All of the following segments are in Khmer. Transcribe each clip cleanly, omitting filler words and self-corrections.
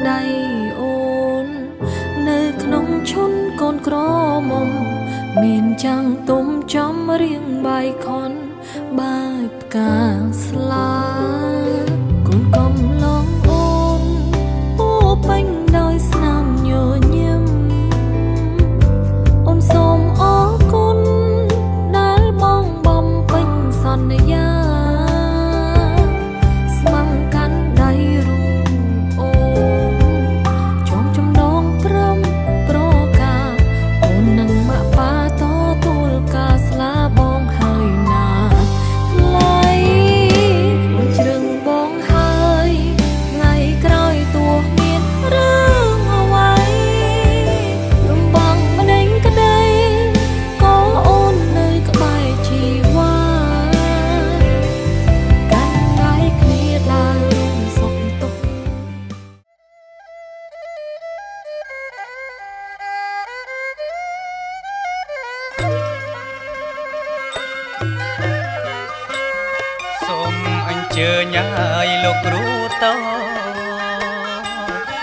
ដៃអូននៅក្នុងឈុនកូនក្រមុំមានចាំងទុំចំរៀងបាយខនបាយផ្កាស្លាកូនកំឡងអូនពោពេញដោយស្នាមញញឹមអូនសូមអរគុណដែលបងបំពេញសន្យាស្មឹងកាន់ដៃរូបអូនចំចំណងព្រមប្រការអូននឹងម៉ាក់ប៉ាតទួលការស្លាបងហើយណាថ្លៃអូនជ្រឹងបងហើយថ្ងៃក្រោយទោះមានរឿងអ្វីលំបាកម្ដេញក្តីក៏អូននៅក្បែរជីវ៉ាកាន់ដៃគ្នាដើររួមសុខទុក្ខ សូមអញ្ជើញឲ្យលោកគ្រូត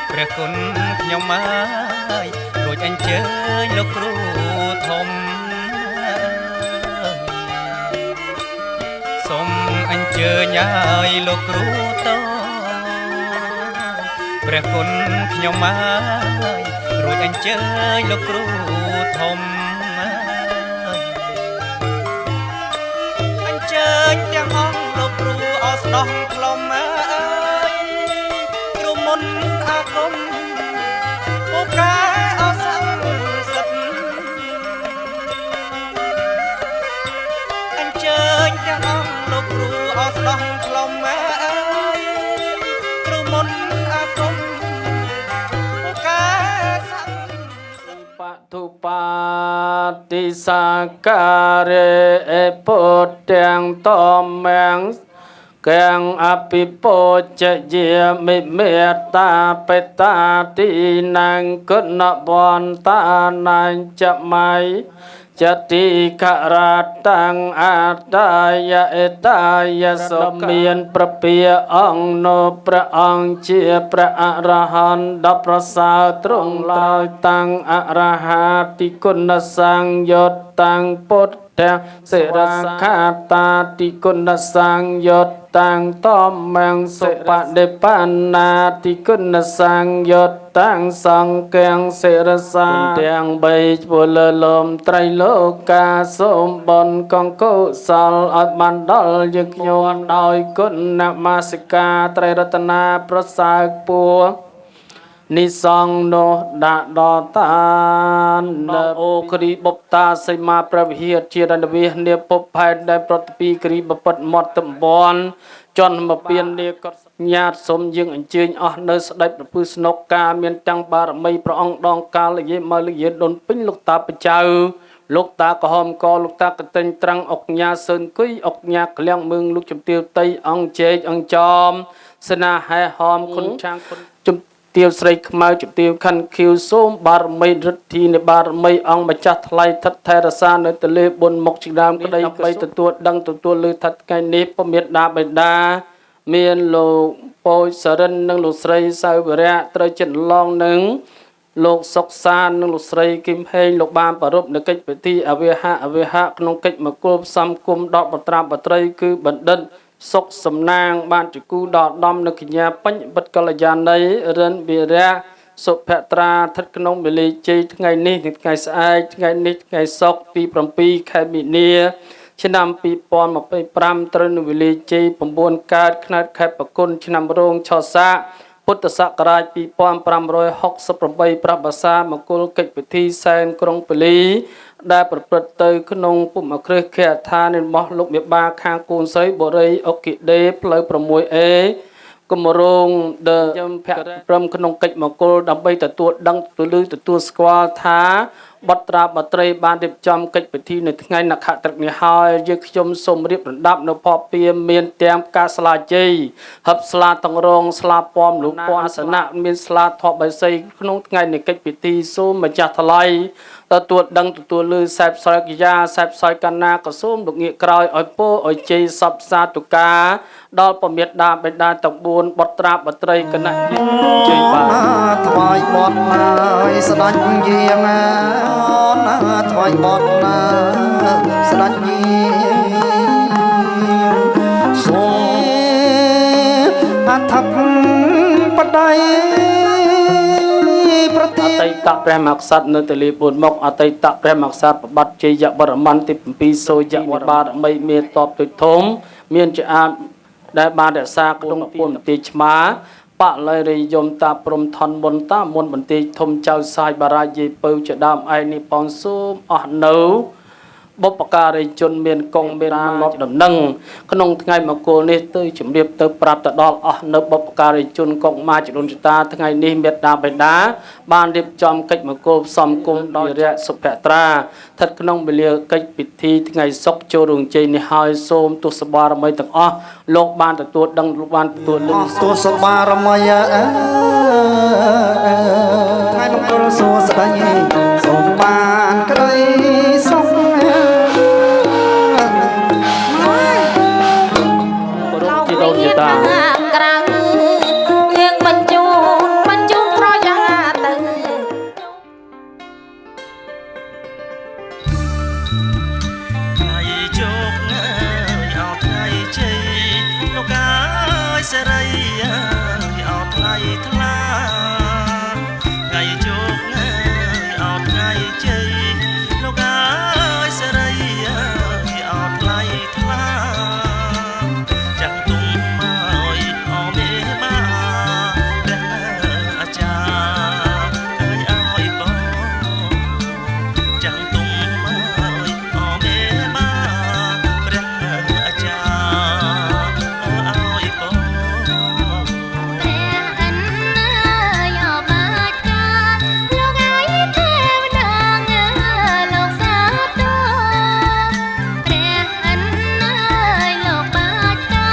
ព្រះគុណខ្ញុំហើយរួចអញ្ជើញលោកគ្រូធំសូមអញ្ជើញឲ្យលោកគ្រូតព្រះគុណខ្ញុំហើយរួចអញ្ជើញលោកគ្រូធំអញ្ជើញទាំងអង្គលោកគ្រូអស្ដោះខ្លំអើយគ្រូមុនអាគមពូកែអសង្សិទ្ធអញ្ជើញទាំងអង្គលោកគ្រូអស្ដោះខ្លំអើយគ្រូមុនអាគមពូកែសង្សិទ្ធ បទុបាតិសាការេអពុទ្ធាំងតមំកាំងអភិពុជយាមិមេត្តាបេតាទីនងគុណវន្តានញ្ចមៃចតិខរតាំងអតាយអេតាយសុមានប្រពាអង្គនោព្រះអង្គជាព្រះអរហន្តដ៏ប្រសើរទ្រង់ឡើយតាំងអរហាតិគុណសង្យុត្តតាំងពុទ្ធសិរខាតាតិគុណសង្យុត្តតាំងតមំសុបដិបណ្ណាតិគុណសង្យុត្តតាំងសង្ឃាំងសិរសាទាំងបីពលលំត្រៃលោកាសូមបនកងកុសលឲ្យបានដល់យើងខ្ញុំដោយគុណនមស្ការត្រៃរតនាប្រសើរពួរនិសង្ឃនោះដាក់ដល់តានអូគ្រីបុប្តាសីមាព្រះវិហារជារណវិសនាពុភផែនដែលប្រតិពីគ្រីបពិតមាត់តំបន់ចន់មកពៀននាកតញាតសូមយើងអញ្ជើញអស់នៅស្ដេចប្រពឹស្នុកការមានទាំងបារមីព្រះអង្គដងកាលយាមកលយាដុនពេញលោកតាបចៅលោកតាក្រហមកលោកតាកតេញត្រាំងអុកញ៉ាសឿនគុយអុកញ៉ាក្លៀងមឿងលោកជំទាវតីអង្គជែកអង្គចមសេនាហែហមគុណឆាងគុណជំទាវស្រីខ្មៅជំទាវខណ្ឌខៀវសូមបារមីរិទ្ធីនៃបារមីអង្គម្ចាស់ថ្លៃថិតថេរសានៅទលេបុណ្យមុខជាដើមក្តីដើម្បីទទួលដឹងទទួលឮថិតថ្ងៃនេះពមេដាបិតាមានលោកពោចសរិននិងលោកស្រីសៅវរៈត្រូវចិនឡងនឹងលោកសុកសាននិងលោកស្រីគឹមហេងលោកបានប្រពនៅកិច្ចពិធីអវហៈអវហៈក្នុងកិច្ចមង្គលផ្សំគុំដល់បត្រាបត្រីគឺបណ្ឌិតសុកសំណាងបានជាគូដល់ដំនៅកញ្ញាបញ្ញបិទ្ធកល្យាណីរិនវិរៈសុភត្រាស្ថិតក្នុងវេលាជ័យថ្ងៃនេះនិងថ្ងៃស្អែកថ្ងៃនេះថ្ងៃសុក្រទី7ខែមីនាឆ្នាំ2025ត្រូវនៅវេលាជ័យ9កើតខ្នាតខែប្រគុណឆ្នាំរោងឆសាកពុទ្ធសករាជ2568ប្របាសាមង្គលកិច្ចពិធីសែនក្រុងពលីដែលប្រព្រឹត្តទៅក្នុងពុំគ្រឹះខេដ្ឋានរបស់លោកមេបាខាងកូនស្រីបុរីអុគិដេផ្លូវ 6A គម្រោងដែលខ្ញុំភក្ព្រមក្នុងកិច្ចមង្គលដើម្បីទទួលដឹងទទួលឮទទួលស្គាល់ថាបត្រាបត្រីបានរៀបចំកិច្ចពិធីនៅថ្ងៃនក្ខត្រនេះហើយយើងខ្ញុំសូមរៀបរំដាប់នៅភពពាមានទាំងផ្កាស្លាជ័យហឹបស្លាតងរងស្លាពំលោកពអាសនៈមានស្លាធបបៃសីក្នុងថ្ងៃនៃកិច្ចពិធីសូមម្ចាស់ថ្លៃ ទទួលដឹងទទួលឮសែបសោយកិយាសែបសោយកណ្ណាក៏សូមលោកងាកក្រោយឲ្យពោឲ្យជ័យសពសាទុកាដល់ពមេដាបិតាទាំង4បុត្រាបុត្រីគណៈជ័យបាទ ថ្វាយបត់ណាយស្ដេចយាងណាថ្វាយបត់ណាស្ដេចយាងសូមអធិបតីប្រ អ តិ តីតព្រះមហាក្សត្រនៅទលី4មុខអតីតព្រះមហាក្សត្រប្របាទជ័យវរ្ម័នទី7សូយវបារមីមានតបទុយធំមានជាអាចដែលបានរក្សាក្នុងពុនបន្ទាយឆ្មាបល័យរិយមតាព្រំថនមុនតាមុនបន្ទាយធំចៅសាយបារាយីពៅជាដើមឯនេះបងសូមអស់នៅបុព្វការីជនមានកងមានលបដំណឹងក្នុងថ្ងៃមង្គលនេះទៅជំរាបទៅប្រាប់ទៅដល់អស់នៅបុព្វការីជនកុមារចរុនចតាថ្ងៃនេះមេត្តាបិតាបានរៀបចំកិច្ចមង្គលផ្សំគុំដោយរៈសុភត្រាស្ថិតក្នុងវេលាកិច្ចពិធីថ្ងៃសុក្រចូលរងជ័យនេះហើយសូមទស្សបារមីទាំងអស់លោកបានទទួលដឹងលោកបានទទួលលឺ អស់ទស្សបារមីអើថ្ងៃមង្គលសួស្តីសូមបានក្តីសុខ គោរពជីដូនជីតា ក្រៅយើងបញ្ជូនបញ្ជូនប្រយ៉ាទៅ ថ្ងៃជោគអើយអោថ្ងៃជ័យលោកអើយសេរីអើយអោថ្លៃថ្លាថ្ងៃជោគអើយអោថ្ងៃជ័យលោកអើយសេរីអើយអោថ្លៃថ្លាចាំងទុំមកអោមេបាព្រះអាចារ្យអើយឲ្យបង ចាំងទុំអើយអមេបាព្រះអាចារ្យអើយបង ព្រះអិនអើយអបាចាលោកអើយទេវតាលោកសាទរព្រះអិនអើយលោកបាចា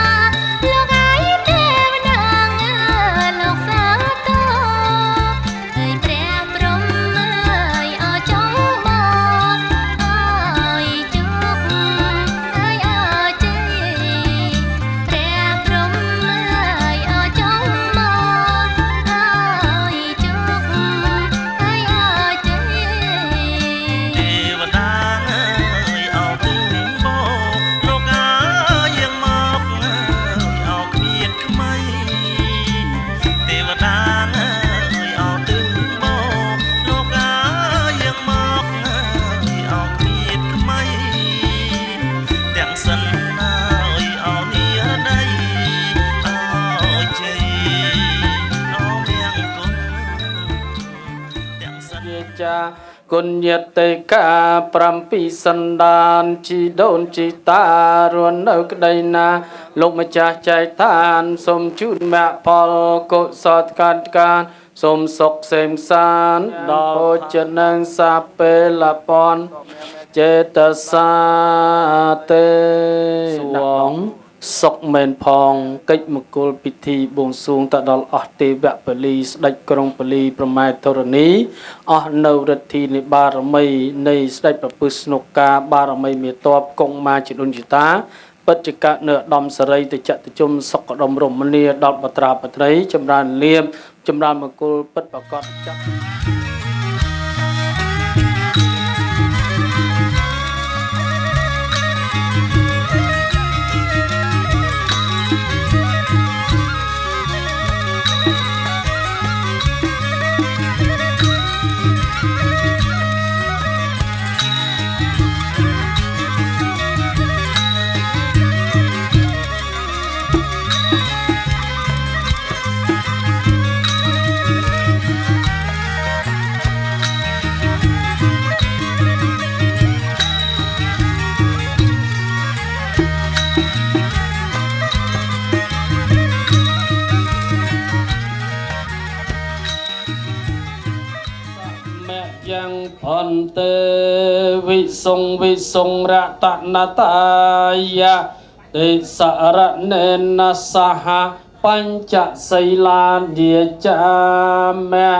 លោកអើយទេវតាលោកសាទរអើយព្រះព្រហ្មអើយអចងមកអើយជោគអើយអជ័យ ព្រះព្រហ្មអើយអចងមកអើយជោគអើយអជ័យ ទេវតាអើយអោទូបោលោកអើយយាងមកអើយអោគ្មានថ្មីទេវតាអើយអោទូបោលោកអើយយាងមកអើយអោគ្មានថ្មីទាំងសិនអើយអោនិរដីអោជ័យអោមង្គលទាំងសិន យាចាគុណយតិកា7សន្តានជីដូនជីតារស់នៅក្តីណា លោកម្ចាស់ចែកឋានសូមជូនមគ្គផលកុសលការការសូមសុខសេមសានដល់ពោជនងសាពេលពនចេតសាទេសវងសុខមែនផងកិច្ចមង្គលពិធីបួងសួងទៅដល់អស់ទេវពលីស្ដេចក្រុងពលីប្រម៉ែធរណីអស់នៅរិទ្ធីនិបារមីនៃស្ដេចប្រពឹសស្នុកាបារមីមេតបកុងមាជាដូនជាតាពិតជាកនៅឧត្តមសរីតិចតជុំសុខដុមរមនាដល់បត្រាបត្រីចម្រើនលៀបចម្រើនមង្គលពិតប្រកបចាប់ មយ៉ាងផន្តេវិសុងវិសុងរតនតាយៈតិសរណេនសហបញ្ចសីលានិយាមៈ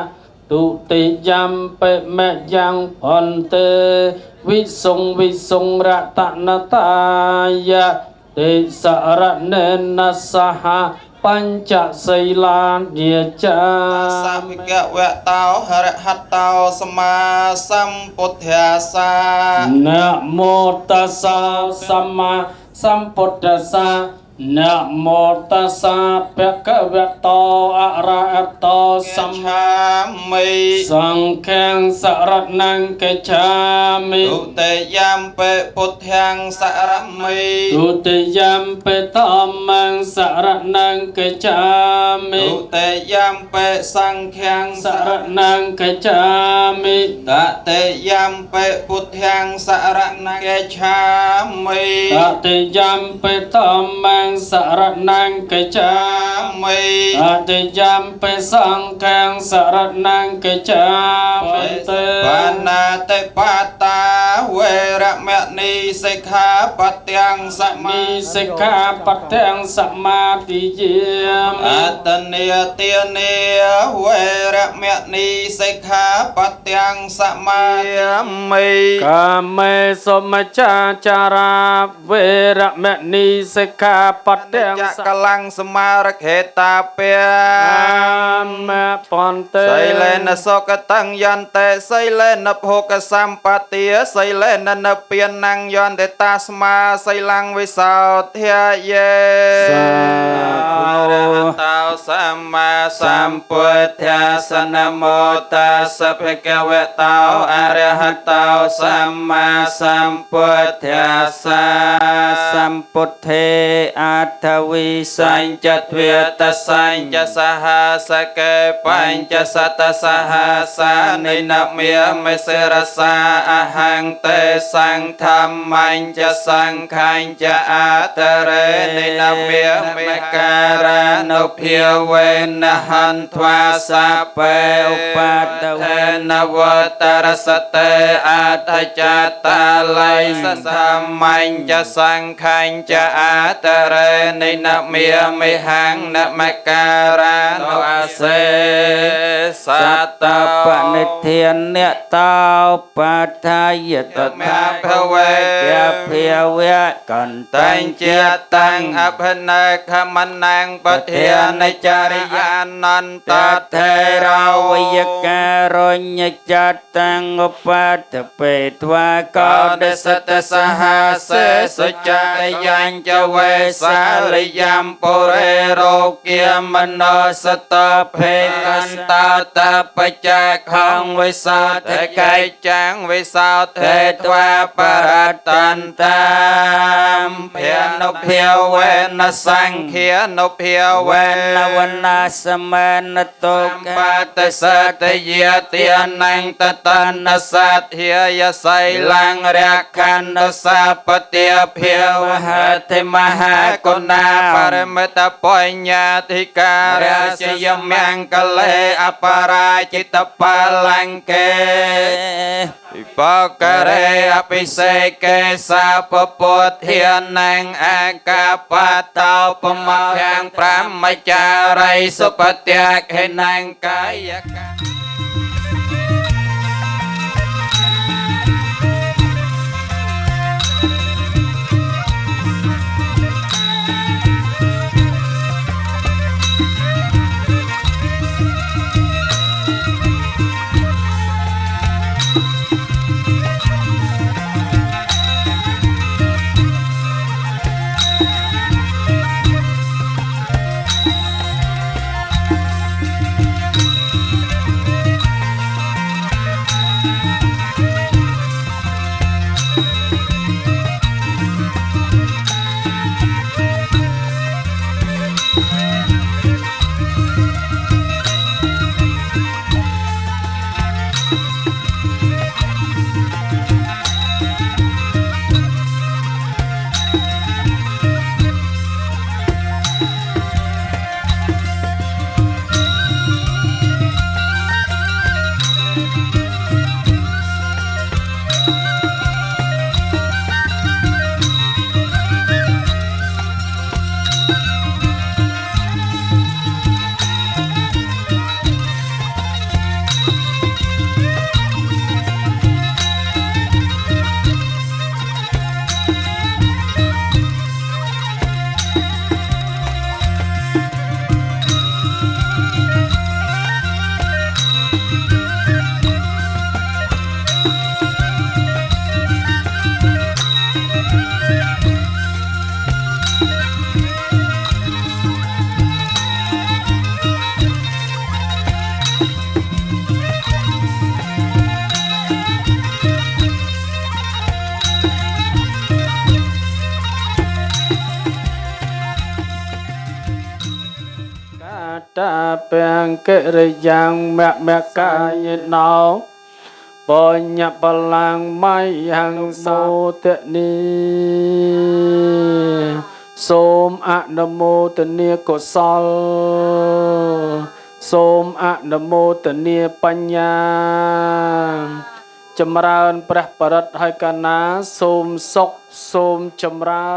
ទុតិយំបិមយ៉ាងភន្ទេវិសុងវិសុងរតនតាយៈតិសរណេនសហបញ្ចសីលានិចា សាវិកវៈតោហរហតោសម្មាសម្ពុទ្ធាសា នមោតស្សៈសម្មាសម្ពុទ្ធស្សៈនមោតស្សៈភគវតោអរហតោសម្ មាមិ សង្ឃាំងសរណង្កិច្ឆាមិ ទុតិយំបិពុទ្ធាំងសរមិ ទុតិយំបិធម្មងសរណង្កិច្ឆាមិ ទុតិយំបិសង្ឃាំង សរណង្កិច្ឆាមិ តតិយំបិពុទ្ធាំងសរណង្កិច្ឆាមិ តតិយំបិធម្មងសរណង្កិច្ឆា មិ តតិយំបិសង្ឃាំងសរណង្កិច្ឆាមិទេ បាណាតិបាតាវេរមណីសិក្ខាបទាំងសមា និសិក្ខាបទាំងសមាទិយា អ មិ តនេទានេវេរមណីសិក្ខាបទាំងសមាមិ កាមេសុមច្ចាចារាវេរមណីសិក្ខាបទាំង ចកលੰសមារខេតាពា មពន្ទេ សីលេនសុកតੰយន្តិសីលេនភោគសម្បទាសីលេននពានੰយន្តិតាស្មាសីលੰវិសោធាយេ សា រហតោសម្មាសម្ពុទ្ធាសនមោតាសភគវតោអរហតោសម្មាសម្ពុទ្ធាសា សម្ពុទ្ធេអដ្ឋវិ សញ្ចទ្វេតសញ្ចសហសកេបញ្ចសតសហសានិនមេមេសិរសាអហង្ទេសង្ធម្មញ្ចសង្ឃញ្ចអតរេនិនមេមេការានុភាវេនហន្ទ្វាសា បេឧបតវ เทนวตรสเตอัตจตาไลสสัมมัญจะสังขัญจะอาตเรนินเมียมิหังนมการานุอาเสสัต ตปนิเทียนเนตาปทายต มะภเว เจเพียวะกัน ตังเจตังอภินคมนังปะเทนจริยานันต ตเทราวยการุญจตังอุปัตเปตวะ ก ก อเดสตสหเสสุจายัญจเวสาลิยัมปุเรโรเกียมโนสตเพกันตาตาปจักขังวิสาทกายจังวิสาเทตวะปรตันตามเพียนุเพียวเวนสังเขียนุเพียวเว วนวนาสมานโต ปตสตเยเตียนังตตันสัตเฮียไสลังรักขันสัพเตียเพียวหะเทมหากุณาปรมตปัญญาธิการชยมังกเลอปราจิตปาลังเกปกเรอภิเสกสาปปุเทียนังอากาปะเตาปมะยังพระมจาริสุปเตียกให้นังกายกะ เ តាពាំងកិរិយ៉ាងមៈមកាយណោបញ្ញបលាំងមយ៉ាងសោតនីសូមអនុមោទនាកុសល សូមអនុមោទនាបញ្ញា ចម្រើនព្រះបរិត្តហើយកណាសូមសុខសូមចម្រើ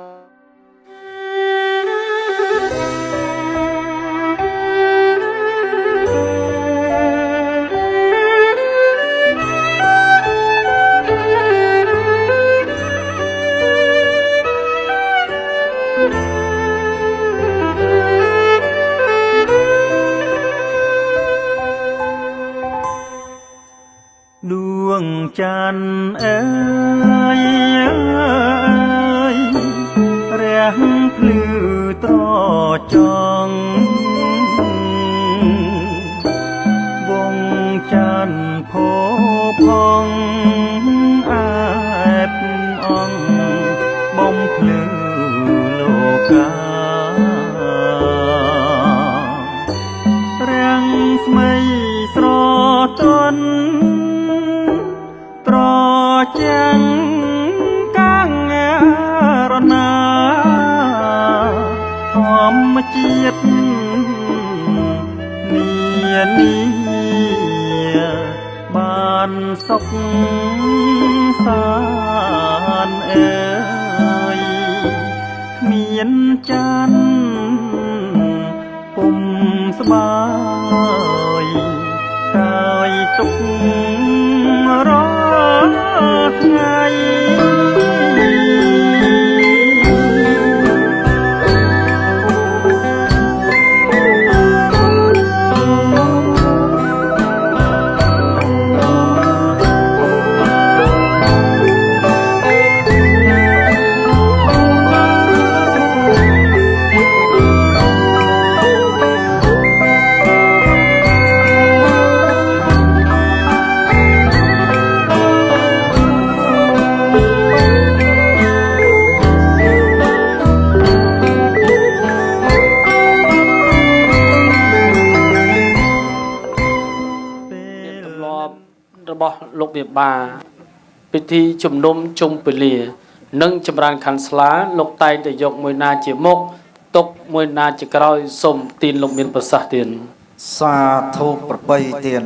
ន ដួងច័ន្ទអើយអើយរះភ្លឺត្រចង់វងច័ន្ទភោផងអែបអងបំភ្លឺលោការាំងស្មៃស្រទន់ត្រចាំងកាងរណាធម្មជាតិនានីបានសុខសានអើយគ្មានច័ន្ទពុំស្បាយកាយទុករល់ថ្ងៃ ទម្លាប់របស់លោកមេបាពិធីជំនុំជុំពលា និងចម្រើនខាន់ស្លា លោកតែងតែយកមួយណាជាមុខទុកមួយណាជាក្រោយសូមទានលោកមានប្រសាសន៍ទាន សាធុប្របីទាន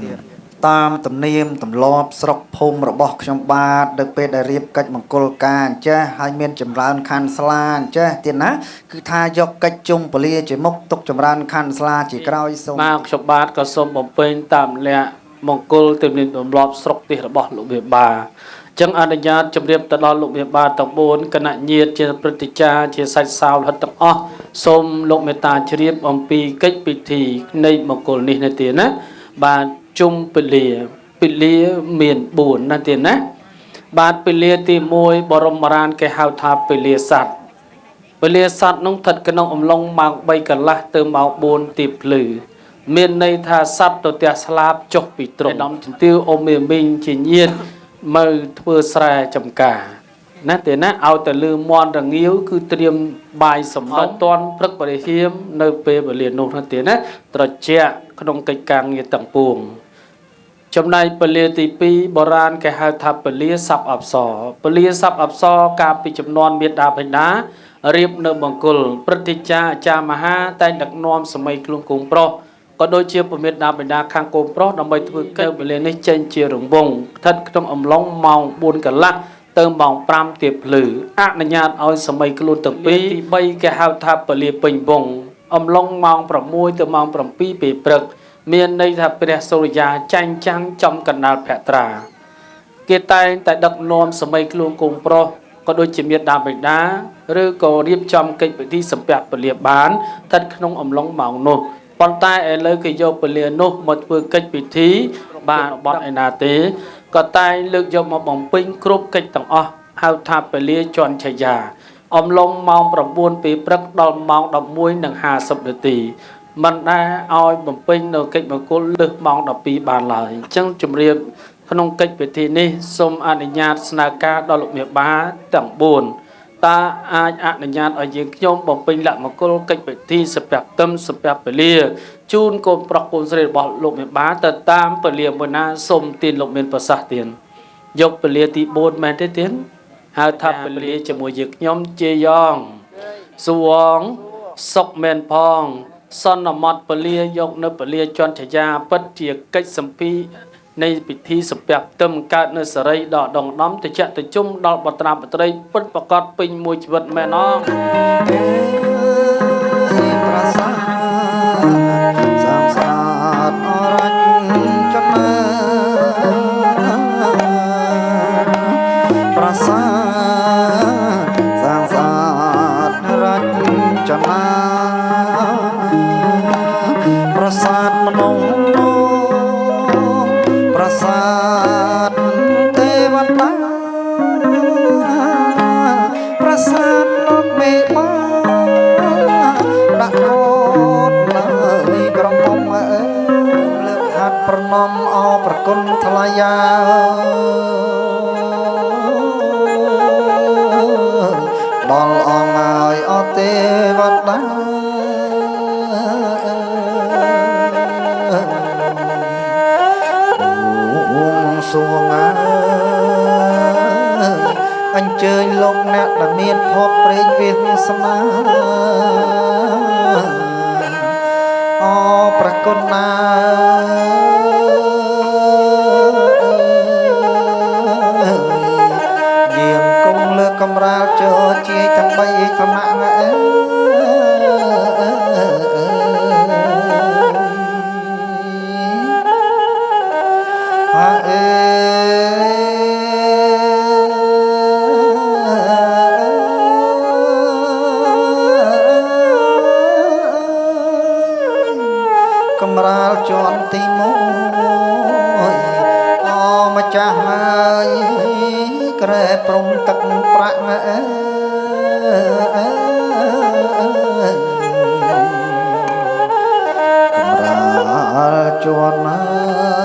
តាមទំនៀមទម្លាប់ស្រុកភូមិរបស់ខ្ញុំបាទនៅពេលដែលរៀបកិច្ចមង្គលការអញ្ចេះហើយមានចម្រើនខាន់ស្លាអញ្ចេះទៀតណាគឺថាយកកិច្ចជុំពលាជាមុខទុកចម្រើនខាន់ស្លាជាក្រោយសូម បាទខ្ញុំបាទក៏សូមបំពេញតាមលក្ខមង្គលទំនៀមទម្លាប់ស្រុកទេសរបស់លោកមេបាអញ្ចឹងអនុញ្ញាតជម្រាបទៅដល់លោកមេបាទាំង4គណៈញាតិជាព្រឹទ្ធាចារ្យជាសាច់សាវលហិតទាំងអស់សូមលោកមេត្តាជ្រាបអំពីកិច្ចពិធីនៃមង្គលនេះណាទៀតណាបាទជុំពលាពលាមាន4ណាទៀតណាបាទពលាទី1បរមរានគេហៅថាពលាសត្វពលាសត្វនោះស្ថិតក្នុងអំឡុងម៉ោង3កន្លះទៅម៉ោង4ទៀបភ្លឺមានន័យថាសត្វទៅទះស្លាបចុះពីទ្រង់ដំជំទាវអ៊ំមេមីងជាញាតមកធ្វើស្រែចំការណាទេណាឲ្យតែលឺមន់រងាវគឺត្រៀមបាយសំណុំតន់ព្រឹកបរិហៀមនៅពេលវេលានោះណាទេណាត្រជាក់ក្នុងកិច្ចការងារទាំងពួងចំណែកពលាទី2បុរាណគេហៅថាពលាសัพអប្សរពលាសัพអប្សរកាលពីចំនួនមេដាបិតារៀបនៅមង្គលព្រឹទ្ធាចារ្យអាចារ្យមហាតែងដឹកនាំសម័យខ្លួនគង់ប្រុសក៏ដូចជាពមេដាបិតាខាងកូនប្រុសដើម្បីធ្វើកិច្ចវេលានេះចេញជារង្វង់ស្ថិតក្នុងអំឡុងម៉ោង4កន្លះទៅម៉ោង5ទៀបភ្លឺអនុញ្ញាតឲ្យសម័យខ្លួនទាំងពីរទី3គេហៅថាពលាពេញវងអំឡុងម៉ោង6ទៅម៉ោង7ពេលព្រឹកមានន័យថាព្រះសូរិយាចាញ់ចាំងចំកណ្ដាលភក្ត្រាគេតែងតែដឹកនាំសម័យខ្លួនគង់ប្រុសក៏ដូចជាមេដាបិតាឬក៏រៀបចំកិច្ចពិធីសំពះពលាបានស្ថិតក្នុងអំឡុងម៉ោងនោះប៉ុន្តែឥឡូវគេយកពលានោះមកធ្វើកិច្ចពិធីបានបត់ឯណាទេក៏តែងលើកយកមកបំពេញគ្រប់កិច្ចទាំងអស់ហៅថាពលាជន់ឆាយាអំឡុងម៉ោង9ពេលព្រឹកដល់ម៉ោង11:50នាទីមិនដែលឲ្យបំពេញនៅកិច្ចមង្គលលើសម៉ោង12បានឡើយអញ្ចឹងជម្រាបក្នុងកិច្ចពិធីនេះសូមអនុញ្ញាតស្នើការដល់លោកមេបាទាំង4 តើអាចអនុញ្ញាតឲ្យយើងខ្ញុំបំពេញលក្ខមង្គលកិច្ចពិធីសំពះទឹមសំពះពលាជូនកូនប្រុសកូនស្រីរបស់លោកមេបាទៅតាមពលាមួយណាសូមទានលោកមានប្រសាសន៍ទានយកពលាទី4មែនទេទានហៅថាពលាជាមួយយើងខ្ញុំជាយ៉ងសួងសុកមែនផងសន្មត់ពលាយកនៅពលាចន្ទឆាយាពិតជាកិច្ចសម្ពីនៃពិធីសំពះផ្ទឹមកើតនៅសរីដ៏ដងដំតិចតិជុំដល់បត្រាបត្រីពិតប្រកបពេញមួយជីវិតមែនអង ប្រាសាទសាងស្អាតអរចនាប្រាសាទសាងស្អាតរចនាប្រាសាទមនោប្រាសាទទេវតាប្រាសាទលោកមេបាដាក់កូនលើក្រមុំអើលើកហាត់ប្រណម្យអរប្រគុណថ្លៃយ៉ាដល់អង្គហើយអទេវតាសួងអើយអញ្ជើញលោកអ្នកដែលមានភពព្រេងវាសនាអប្រគុណណាយាងគង់លើកំរាលជជាយទាំង3ឋានៈអើយអេកំរាលជាន់ទី1អម្ចាស់ហើយក្រែព្រំទឹកប្រាក់អើយកំរាលជាន់ហើយ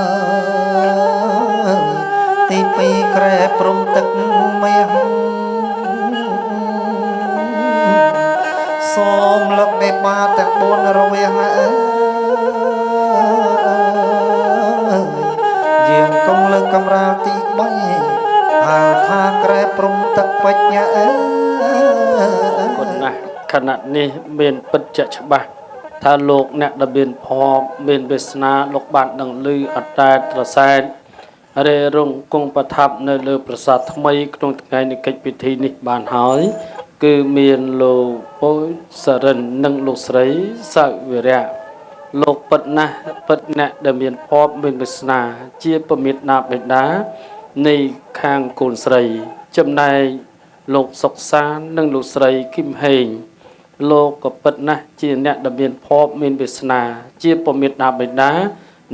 ទី2ក្រែព្រំទឹកមាសសូមលោកមេបាទាំង4រវាងអើយយាងគង់លើកំរាលទី3ហៅថាក្រែព្រំទឹកបញ្ញាអើយ គុណណាស់ខណៈនេះមានពិតជាក់ច្បាស់ថាលោកអ្នកដែលមានភពមានវាសនាលោកបានដឹងឮអត់តែត្រសែតរេរងគង់ប្រថាប់នៅលើប្រាសាទថ្មីក្នុងថ្ងៃនៃកិច្ចពិធីនេះបានហើយគឺមានលោកពូសរិននិងលោកស្រីសៅវិរៈលោកពិតណាស់ពិតអ្នកដែលមានភពមានវាសនាជាពមេត្តាបិតានៃខាងកូនស្រីចំណែកលោកសុកសាននិងលោកស្រីគឹមហេងលោកក៏ពិតណាស់ជាអ្នកដែលមានភពមានវាសនាជាពមេត្តាបិតា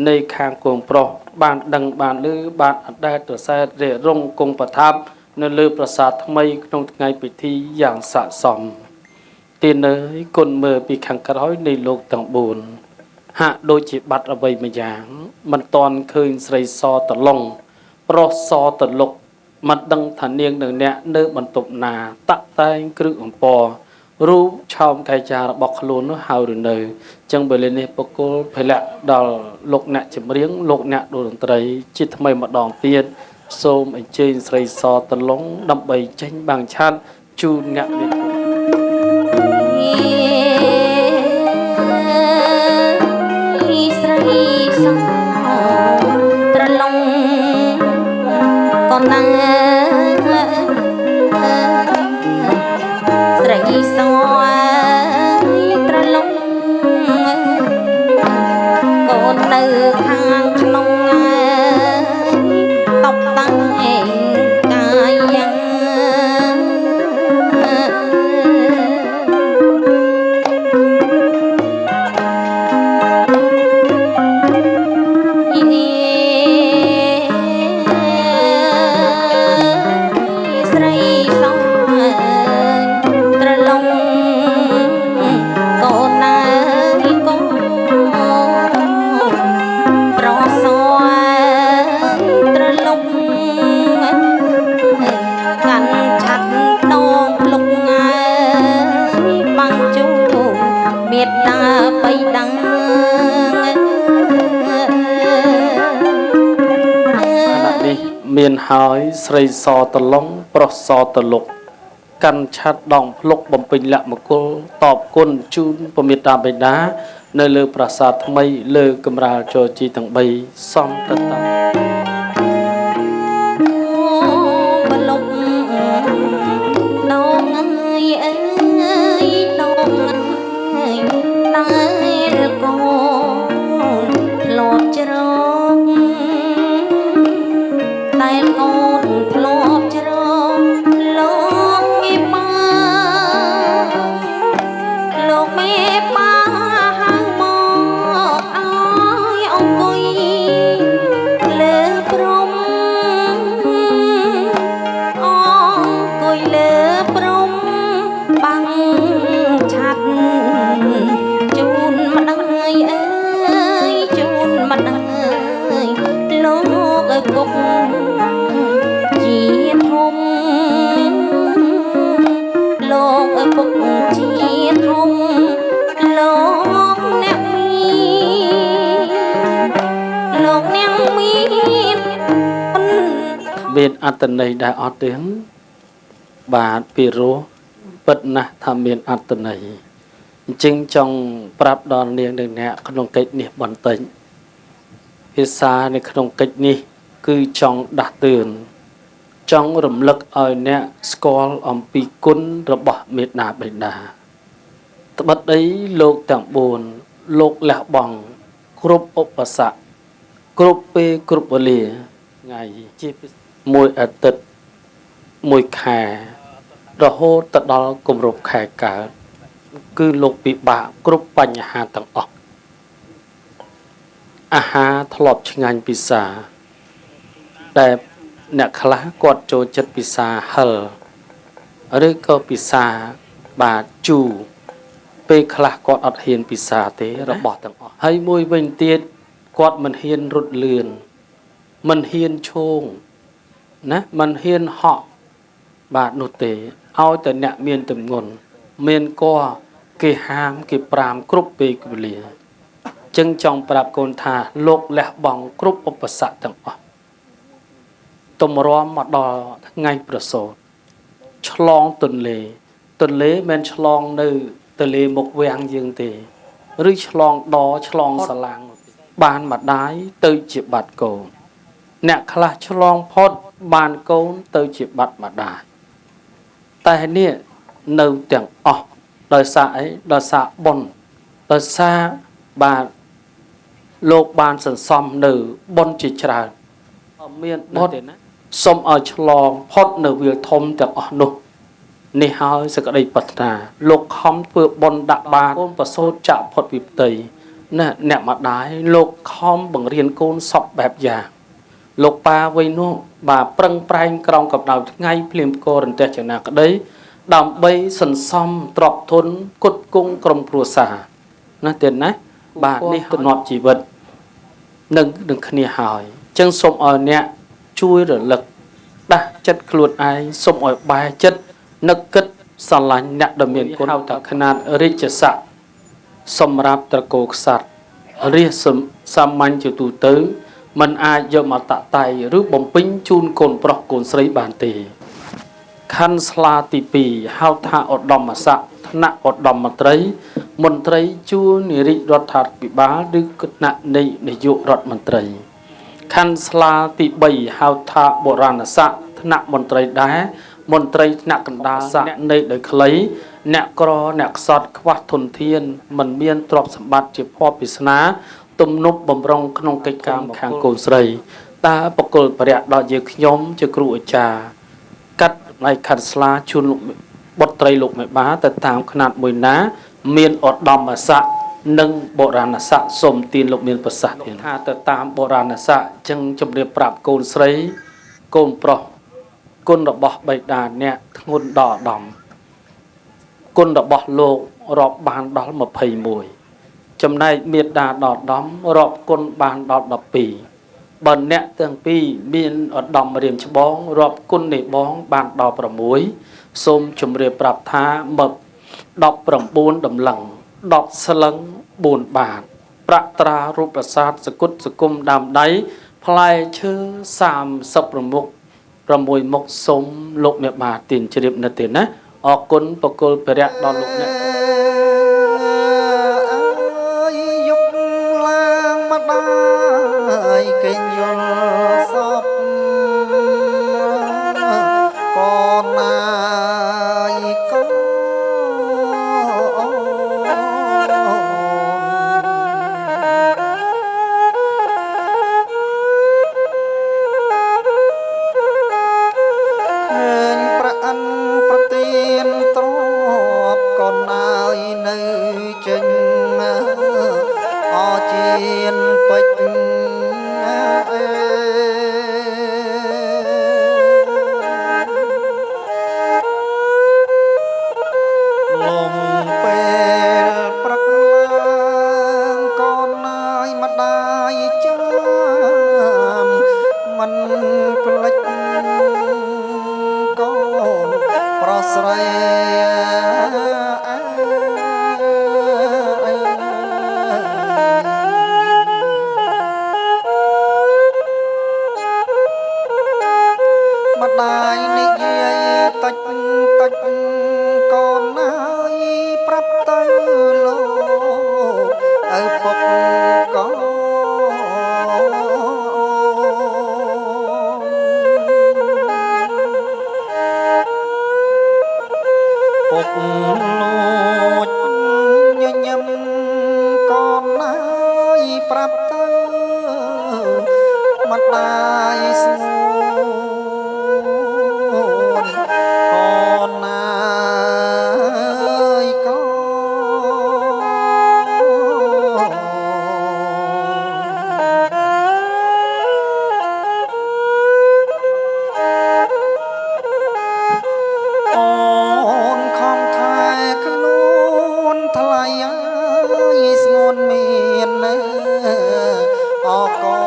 នៃខាងកូនប្រុសបានដឹងបានឮបានអដែតត្រសែតរេរងគង់ប្រថាប់នៅលើប្រាសាទថ្មីក្នុងថ្ងៃពិធីយ៉ាងស័ក្តិសមទានអើយគុណមើលពីខាងក្រោយនៃលោកទាំង4ហាក់ដូចជាបាត់អ្វីមួយយ៉ាងមិនតាន់ឃើញស្រីសតឡុងប្រុសសតលុកមិនដឹងថានាងនឹងអ្នកនៅបន្ទប់ណាតាក់តែងគ្រឹះអំពររូបឆោមកែចារបស់ខ្លួននោះហើយឬនៅចឹងវេលានេះបុគ្គលពលៈដល់លោកអ្នកចម្រៀងលោកអ្នកតន្ត្រីជាថ្មីម្ដងទៀតសូមអញ្ជើញស្រីសតឡុងដើម្បីចេញបាំងឆាត់ជូនអ្នកមានគុណ ស្រីសត្រឡងក៏ណាស្រីសត្រឡងកូននៅខាងក្នុងតបតែងកាយយ៉ាង ស្រីសត្រឡង មានហើយស្រីសតឡុងប្រុសសតលុកកាន់ឆាត់ដងភ្លុកបំពេញលក្ខមង្គលតបគុណជូនពមេតាបិតានៅលើប្រាសាទថ្មីលើកម្រាលជរជីទាំង3សំតតា បលុកដងអើយអើយដងអើយដែលកូនធ្លាប់ជ្រកដែលកូនធ្លាប់ជ្រកលោកមេបាលោកមេបាហៅមកឲ្យអង្គុយលើព្រំ អង្គុយលើព្រំបាំងឆាត់ជូនម្ដាយអើយជូនម្ដាយលោកឪពុកជាធំលោកឪពុកជាធំលោកអ្នកមានលោកអ្នកមាន មានអត្តន័យដែរអត់ទេបាទពីរោះពិតណាស់ថាមានអត្តន័យអញ្ចឹងចង់ប្រាប់ដល់នាងនិងអ្នកក្នុងកិច្ចនេះបន្តិចភាសានៅក្នុងកិច្ចនេះគឺចង់ដាស់តឿនចង់រំលឹកឲ្យអ្នកស្គាល់អំពីគុណរបស់មេដាបិតាត្បិតអីលោកទាំង4លោកលះបង់គ្រប់ឧបសគ្គគ្រប់ពេលគ្រប់វេលាថ្ងៃជាពិសេសមួយអាទិត្យមួយខែរហូតទៅដល់គម្រប់ខែកើតគឺលោកពិបាកគ្រប់បញ្ហាទាំងអស់អាហារធ្លាប់ឆ្ងាញ់ពិសាតែអ្នកខ្លះគាត់ចូលចិត្តពិសាហិលឬក៏ពិសាបាទជូរពេលខ្លះគាត់អត់ហ៊ានពិសាទេរបស់ទាំងអស់ហើយមួយវិញទៀតគាត់មិនហ៊ានរត់លឿនមិនហ៊ានឈោងណាមិនហ៊ានហក់បាទនោះទេឲ្យតែអ្នកមានទម្ងន់មានកគេហាមគេប្រាមគ្រប់ពេលវេលាចឹងចង់ប្រាប់កូនថាលោកលះបង់គ្រប់ឧបសគ្គទាំងអស់ទម្រាំមកដល់ថ្ងៃប្រសូតឆ្លងទន្លេទន្លេមិនឆ្លងនៅទន្លេមុខវាំងយើងទេឬឆ្លងដឆ្លងសាឡាងនោះទេបានម្ដាយទៅជាបាត់កូនអ្នកខ្លះឆ្លងផុតបានកូនទៅជាបាត់ម្ដាយតែនេះនៅទាំងអស់ដោយសារអីដោយសារបុណ្យដោយសារបាទលោកបានសន្សំនៅបុណ្យជាច្រើនមានបុណ្យសូមឲ្យឆ្លងផុតនៅវាលធំទាំងអស់នោះនេះហើយសក្តីប្រាថ្នាលោកខំធ្វើបុណ្យដាក់បាតកូនប្រសូតចាក់ផុតពីផ្ទៃណាអ្នកម្ដាយលោកខំបង្រៀនកូនសពបែបយ៉ាងលោកប៉ាវិញនោះបាទប្រឹងប្រែងក្រោមកម្ដៅថ្ងៃភ្លៀងផ្គររន្ទះចំណាក្តីដើម្បីសន្សំទ្រព្យធនគុតគង់ក្រុមគ្រួសារណាទៀតណាបាទនេះទំនាប់ជីវិតនឹងគ្នាហើយអញ្ចឹងសូមឲ្យអ្នកជួយរលឹកដាស់ចិត្តខ្លួនឯងសូមឲ្យបែរចិត្តនឹកគិតស្រឡាញ់អ្នកដែលមានគុណហៅថាຂະຫນាតរាជស័ក្តិសម្រាប់ត្រកូលក្សត្ររាជសាមញ្ញជាទូទៅมันអាចយកមកតាក់តែងឬបំពេញជូនកូនប្រុសកូនស្រីបានទេខណ្ឌស្លាទី2ហៅថាឧត្តមស័ក្តិថ្នាក់ឧត្តមមន្ត្រីមន្ត្រីជួរនាយរដ្ឋាភិបាលឬគណៈនៃនាយករដ្ឋមន្ត្រីខណ្ឌស្លាទី3ហៅថាបុរាណស័ក្តិថ្នាក់មន្ត្រីដែរមន្ត្រីថ្នាក់កណ្ដាលស័ក្តិនៃដោយខ្លីអ្នកក្រអ្នកខ្សត់ខ្វះធនធានមិនមានទ្រព្យសម្បត្តិជាភ័ព្វវាសនាទំនប់បំរុងក្នុងកិច្ចការខាងកូនស្រីតើបកុលបរៈដល់យើងខ្ញុំជាគ្រូអាចារ្យកាត់ផ្នែកខណ្ឌស្លាជូនលោកបុត្រីលោកមេបាទៅតាមຂະຫນាតមួយណាមានឧត្តមស័ក្តិនិងបុរាណស័ក្តិសូមទានលោកមានប្រសាសន៍ថាទៅតាមបុរាណស័ក្តិអញ្ចឹងជម្រាបប្រាប់កូនស្រីកូនប្រុសគុណរបស់បិតាអ្នកធ្ងន់ដល់ឧត្តមគុណរបស់លោករាប់បានដល់21ចំណែកមេដាដល់ឧត្តមរាប់គុណបានដល់12បើអ្នកទាំងពីរមានឧត្តមរៀមច្បងរាប់គុណនៃបងបានដល់6សូមជម្រាបប្រាប់ថាមក19តម្លឹង10ស្លឹង4បាតប្រាក់ត្រារូបប្រាសាទសគុតសគុំដើមដៃ ផ្លែឈើ36មុខ6មុខសូមលោកអ្នកបាទទានជ្រាបនៅទេណាអរគុណបកុលភរៈដល់លោកអ្នក យប់ឡើងម្ដាយគេយល់សពកូនណាយកូនឃើញព្រះអិនប្រទានទ្រពកូនណាយនៅចេញអជានពេជ្រអេលំពេលព្រឹកឡើងកូនណាយម្ដាយចាំមិនភ្លេចកូនប្រុសស្រីម្ដាយនិយាយតិចតិចកូនណាយប្រាប់ទៅលោកឪពុកកូនពុកលួចញញឹមកូនណាយប្រាប់ទៅម្ដាយស្ងួនកូនណាយកូនអូនខំថែខ្លួនថ្លៃអើយស្ងួនមានអកូន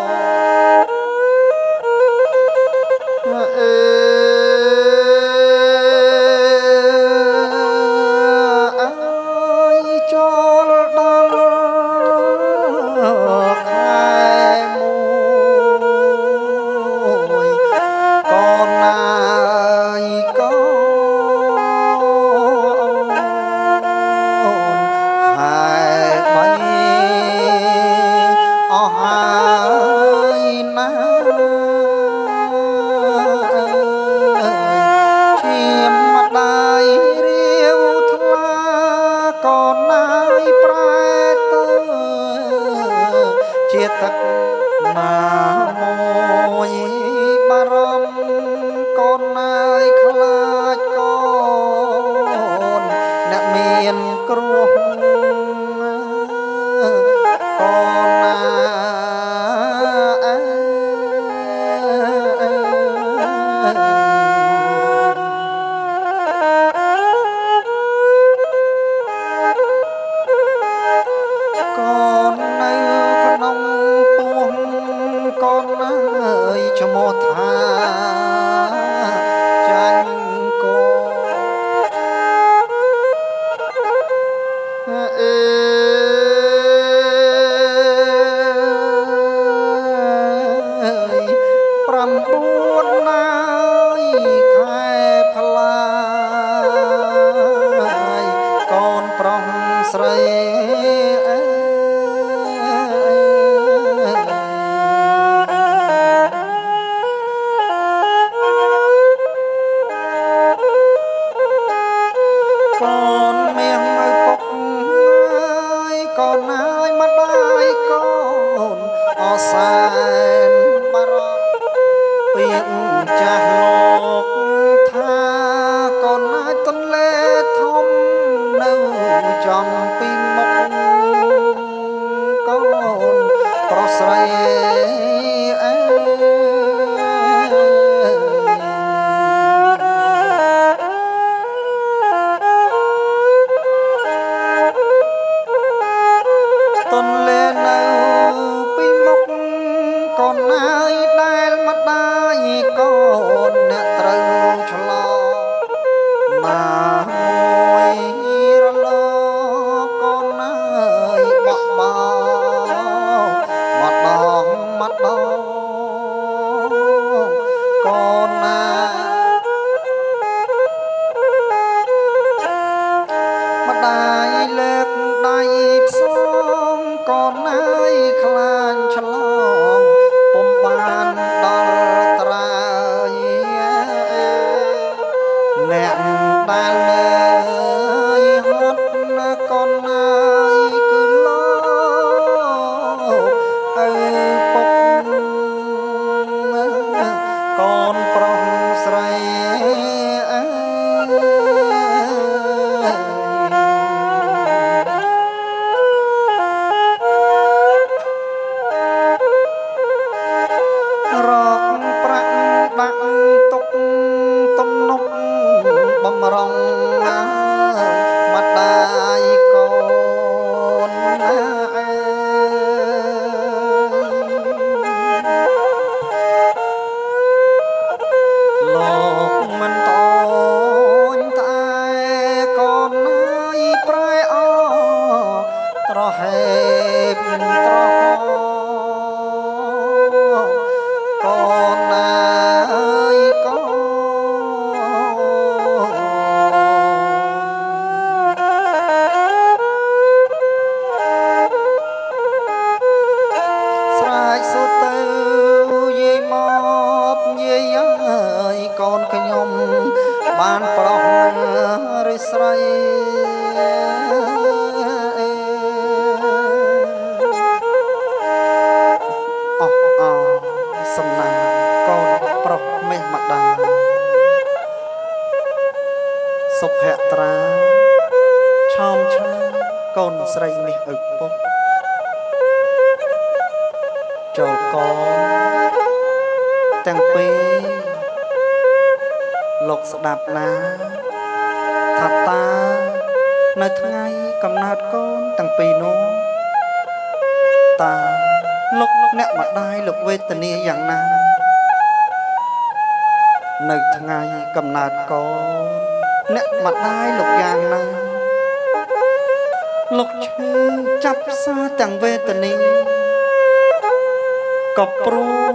អើយចូលដល់ខែមួយកូនណាយកូនខែបីអស់ហើយណាឈាមម្ដាយរាវថ្លាកូនណាយប្រែទៅជាទឹកណាមួយបារម្ភកូនណាយខ្លាចកូនអ្នកមានគ្រោះកូនណាកូននៅក្នុងពោះកូនអើយឈ្មោះថាចាញ់កូនអើយ9ណាយខែផ្លាយកូនប្រុសស្រីអើយកូនមាសឪពុកអើយកូនហើយម្ដាយកូនអសែនបារម្ភពាក្យចាស់លោកថាកូនហើយទន្លេធំនៅចំពីមុខកូនប្រុសស្រីអើយ លើកដៃផ្សងកូនអើយខ្លាញ់ឆ្លងពុំបានដល់ត្រើយអ្នកដែលលើយហត់កូនអើយគឺលោកឪពុកកូនប្រុសស្រីអើយរកប្រាក់ដាក់ទុកទំនប់បំរុងម្ដាយកូនអើយលោកមិនតូញត្អែកូនអើយប្រែអត្រហេបត្រហកូនអើយកូនស្រែកសូត្រទៅយាយមកយាយអើយកូនខ្ញុំបានប្រុសឬស្រីអស់អសំណាងកូនប្រុសមាសម្ដាសុភត្រាឆោមឆាកូនស្រីមាសឪពុកចូលកូនទាំងពីរលោកស្ដាប់ណាថាតានៅថ្ងៃកំណើតកូនទាំងពីរនោះតាលោកអ្នកម្ដាយលោកវេទនាយ៉ាងណានៅថ្ងៃកំណើតកូនអ្នកម្ដាយលោកយ៉ាងណាលោកឈឺចាប់ផ្សាទាំងវេទនាក៏ព្រោះ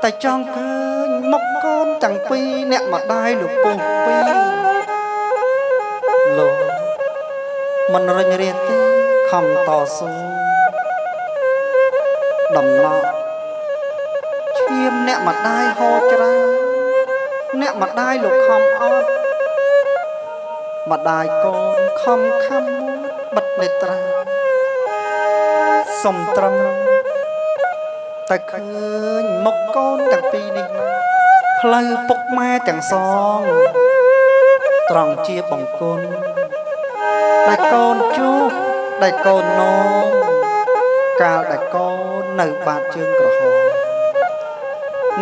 តែចង់ឃើញមុខកូនទាំងពីរអ្នកម្ដាយលោកពុះពីរលោកមិនរិញរាទេខំតស៊ូដំណក់ឈាមអ្នកម្ដាយហូរច្រើនអ្នកម្ដាយលោកខំអត់ម្ដាយកូនខំខំមួតបិទនេត្រាសុំត្រឹមតែឃើញមុខកូនទាំងពីរនេះណាផ្លូវពុកម៉ែទាំងសងត្រង់ជាបង្គន់ដែលកូនជួបដែលកូននោមកាលដែលកូននៅបាតជើងក្រហម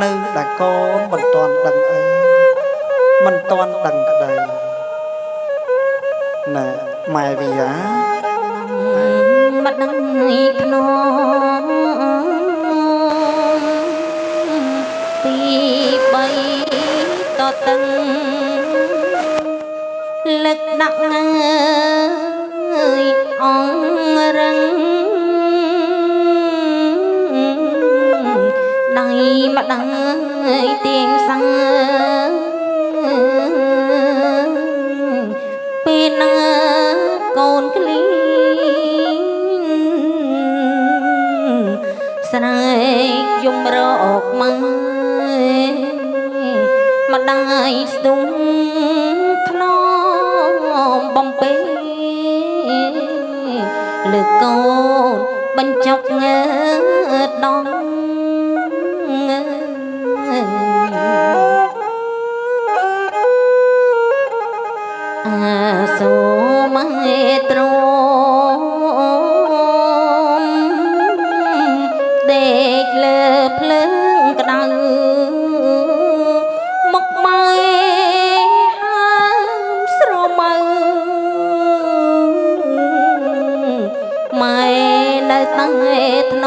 នៅដែលកូនមិនទាន់ដឹងអីមិនទាន់ដឹងក្តីណែម៉ែវិយា បាត់នឹងភ្នំពីបីតតឹងលើកដាក់អើយអងរឹងដៃម្ដាយទៀងសាពេលណាកូនក្លៀងស្រែកយំរកម៉ែម្ដាយស្ទុំថ្នមបំពេលើកូនបញ្ចុកងើដងអាសូម៉ែទ្រមដេកលើភ្លើងក្តៅមុខម៉ែហាមស្រមៅម៉ែនៅតែថ្ន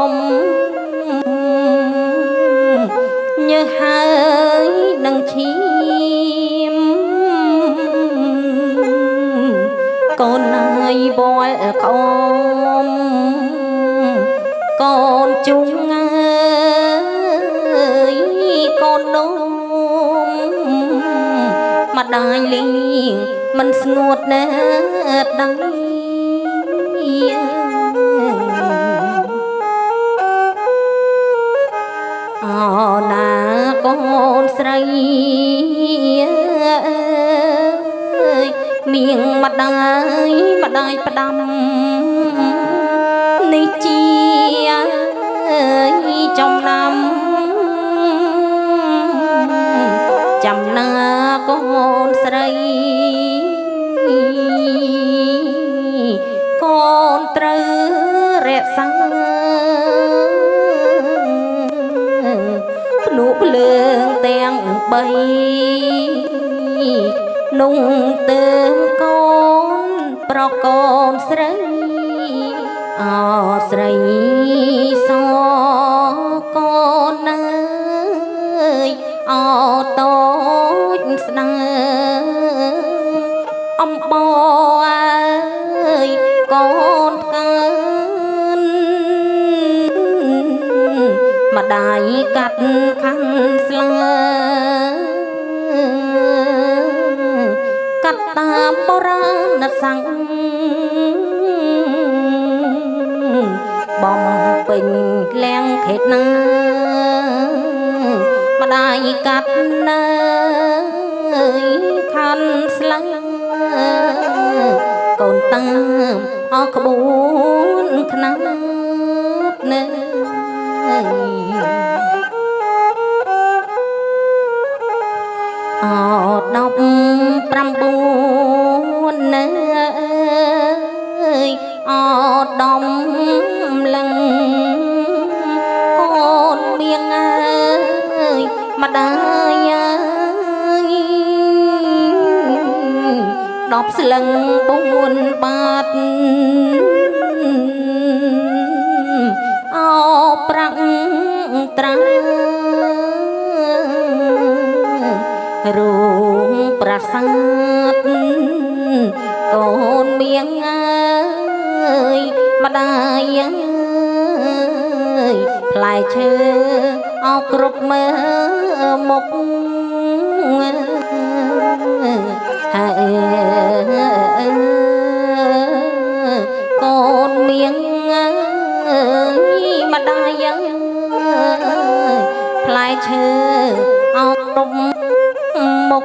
មញើហើយនឹងឈាមកូនអើយបលក្អមកូនជុងអើយកូននោមម្ដាយលៀង មិនស្ងួតណែដៃអណាកូនស្រីអើយមៀងម្ដាយម្ដាយផ្ដាំនេះជាចំណាំចាំណាកូនស្រីកូនត្រូវរក្សាភ្នក់ភ្លើងទាំងបីนุ่งเติมកូនប្រកូនស្រីអស្រីសកូនអើយអតូចស្ដាងអំបអើយកូនផ្កើនម្ដាយកាត់ខាន់ស្លាកាត់តាមបុរាណសង្ឃបំពេញលៀងខេតណាម្ដាយកាត់ណាខាន់ស្លាកូនតាមអក្បួនខ្នាតនៅអ19នៅអដំលឹងកូនមៀងអើយម្ដាយអើយ10ស្លឹង4បាតអោប្រាក់ត្រារូងប្រាសាទកូនមៀងអើយម្ដាយអើយផ្លែឈើអោគ្រប់មើមុខហើកូនមៀងអើយម្ដាយអើយផ្លែឈើអោគ្រប់មុខ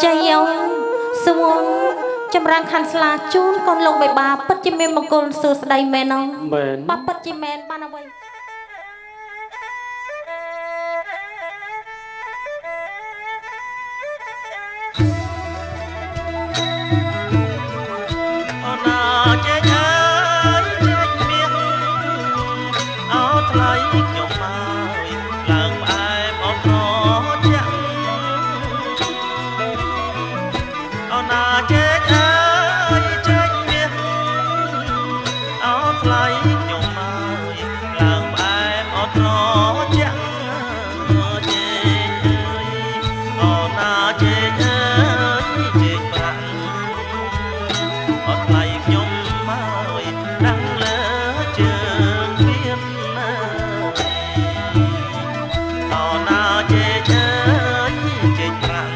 ជ័យយោសួងចម្រើនខាន់ស្លាជូនកូនលោកបេបាពិតជាមានមង្គលសួស្តីមែនអង មែន បើពិតជាមែនបានអ្វី អូណាចេកអើយចេកមាសអោថ្លៃខ្ញុំមកឡើងផ្អែមអត់ត្រជាក់អូណាចេកអើយចេកមាសអោថ្លៃខ្ញុំមកឡើងផ្អែមអត់ត្រជាក់ចេកអើយអូណាចេកអើយចេកប្រាក់អត់ថ្លៃខ្ញុំមកដាក់លើជើងពៀនណាអណាចេកអើយចេកប្រាំង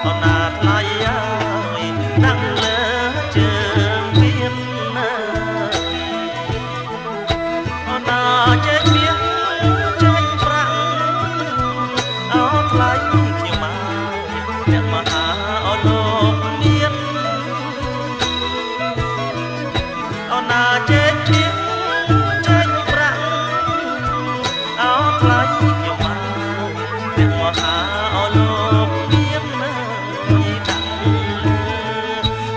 អណាថ្លៃអើយដាក់លើជើងពៀនណាអណាចេកមាសចេកប្រាំងអត់ថ្លៃខ្ញុំមកអ្នកមហាអលោកមាន អូណាចេកមាសចេកប្រាក់អោថ្លៃខ្ញុំមកអ្នកមហាអលោកមានណាដាក់លើ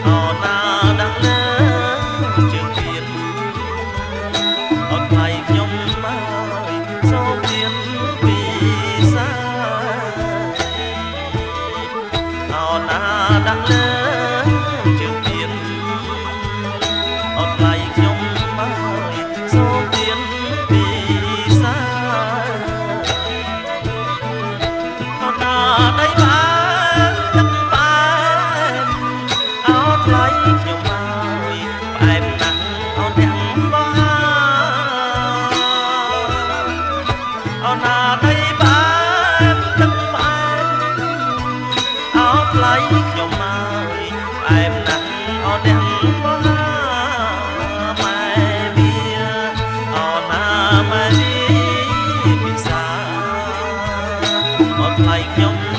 អូណាដាក់លើជើងពៀនអត់ថ្លៃខ្ញុំមកសូមទៀនពីសាអូណាដាក់លើជើងពៀន អត់ថ្លៃខ្ញុំមកសូមទៀនពីសាអត់ណាដី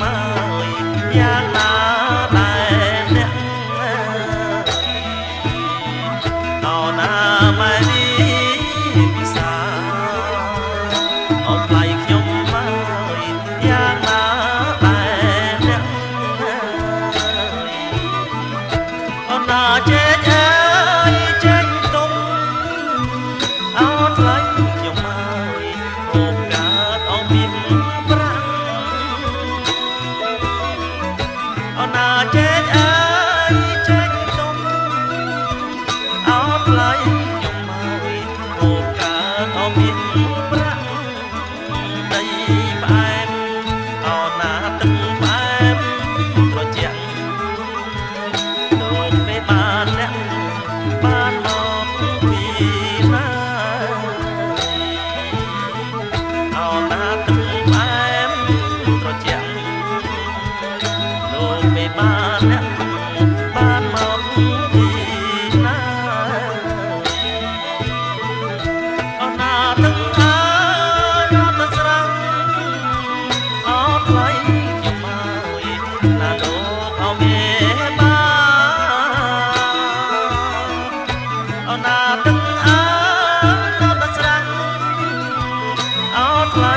មកយ៉ាងណាដែរអ្នកអោណាម៉ែនេះពិសាអូនថ្លៃខ្ញុំមកយ៉ាងណាដែរអ្នកអូនណាចេកអើយចេញទុំអោថ្លៃខ្ញុំមកអូបកើតអូមានប្រាំងអូនណាចេកអើយចេញទុំអោថ្លៃខ្ញុំមកអូបកើតអូមានប្រាក់ដីផ្អែមអូណាទឹកផ្អែមត្រជាក់ លោកមេបានអ្នកបានមកពីណាអោតាទឹកផ្អែមត្រជាក់លោកមេបានអ្នកបានមកពីណាអោណាទឹកអើយអត់ទៅស្រង់អត់ថ្លៃខ្ញុំមកណាលោកអោមេបា អូនណាទាំងអើយដល់ដល់ស្រាំងអោថ្លៃ